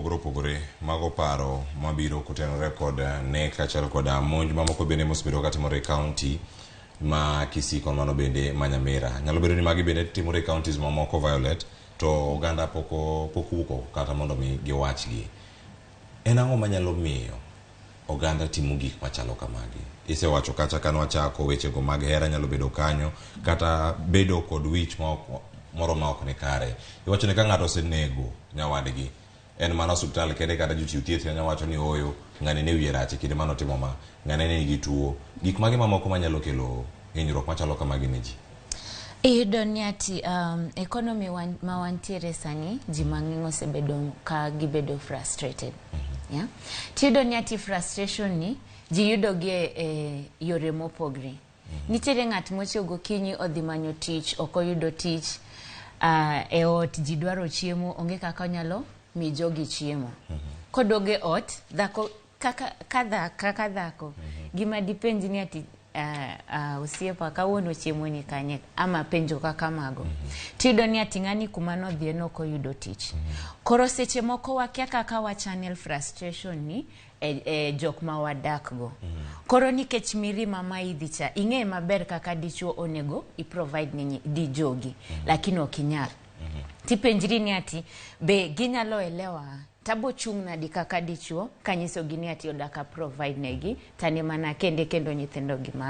mopogore opogore mago paro mabiro kotenore kod nek kaachiel kod monj mamoko bende mosebedo katimore e kaunti ma Kisii kod mano bende ma Nyamira. Nyalo bedo ni magi bende timore e counties mamoko Violet to oganda pok pok owuok oko kata mondo mi giwachgi. En ang'o manyalo miyo oganda timo gik machalo kamagi? Isewacho kacha ka nwachako wechego mag hera nyalo bedo kanyo kata bedo kod wich ma ok, moro ma ok ni kare. Iwacho ni ka ng'ato osenego nyawadgi en mana osiptal kende kata jochiw thieth nyalo wacho ni ooyo ng'ani ne wiye rach e kinde mane otimo ma, ng'ane ne nigi tuo. Gik mage mamoko manyalo kelo hinyruok machalo kamagi ne ji? Iyudo ni ati economy wan, ma wantiere sani ji mang'eny osebedo ka gibedo frustrated. Yeah? Tiyudo ni ati frustration ni ji yudo gi e yore mopogre. Nitiere ng'at mochiew gokinyi odhi manyo tich ok oyudo tich e ot ji dwaro chiemo onge kaka onyalo mi jogi chiemo. Koduogo e ot dhako kaka, kaka dhako gima dipenj ni ati osiepa kawuono chiemo ni kanye ama penjo kaka mago. Tiyudo ni ati ng'ani kuma nodhiye nok oyudo tich. Koro seche moko wakia kaka wa channel frustration ni e jok ma wadak go. Koro nikech mirima ma idhi cha ing'e maber kaka dichuo onego i provide ne di jogi lakini ok inyal. Tipenjri ni ati be ginyalo elewa tabo chung' nadi kaka dichuo kanyisogi ni ati odak a provide negi tane mana kende kendo nyithindo gi maga.